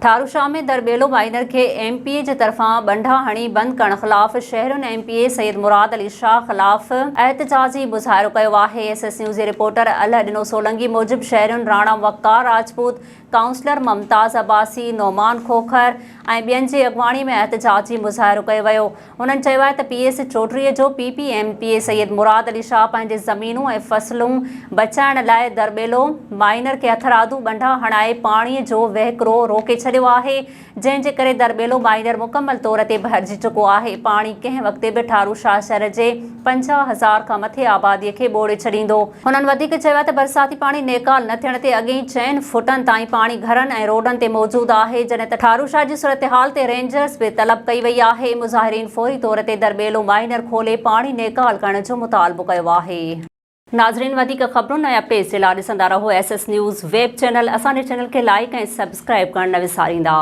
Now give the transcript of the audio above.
Tharushah ۾ Darbelo minor کي M P اي جي طرفان ٻنڍا هڻي بند ڪرڻ خلاف شهرين M P A Syed Murad Ali Shah خلاف احتجاجي مظاهرو ڪيو آهي. ايس ايس نيوز جي رپورٽر الهه ڏنو سولنگي موجب شهرين راڻا وقار راجپوت، ڪائونسلر ممتاز عباسي، نعمان کوکر ۽ ٻين جي اڳواڻي ۾ احتجاجي مظاهرو ڪيو ويو. هنن چيو آهي ته پي ايس چوڌري جو P P M P A Syed Murad Ali Shah پنهنجي زمينون ۽ فصلون بچائڻ لاء درٻيلو مائنر کي هٿرادو ٻنڍا هڻائي پاڻي جو وهڪرو روڪي ڇڏيو آهي جنهن جي ڪري درٻيلو مائنر مڪمل طور تي ڀرجي چڪو آهي پاڻي ڪنهن وقت به ٺارو شاهه شهر جي 50 هزار کان مٿي آبادي کي ٻوڙي ڇڏيندو. هنن وڌيڪ چيو آهي ته برساتي پاڻي نيڪال نه ٿيڻ تي اڳي ئي چئن فوٽن تائين پاڻي گهرن ۽ روڊن تي موجود آهي جڏهن ته ٺاروشاه جي صورتحال تي رينجرز به طلب ڪئي وئي آهي مظاهرين فوري طور تي درٻيلو مائنر کولي پاڻي نيڪال ڪرڻ جو مطالبو ڪيو آهي. ناظرين وڌيڪ خبرن ۽ اپڊيٽس جي لاء ڏسندا رهو S S news web channel اسان جي چينل کي لائيڪ ۽ سبسڪرائيب ڪرڻ نه وساريندا.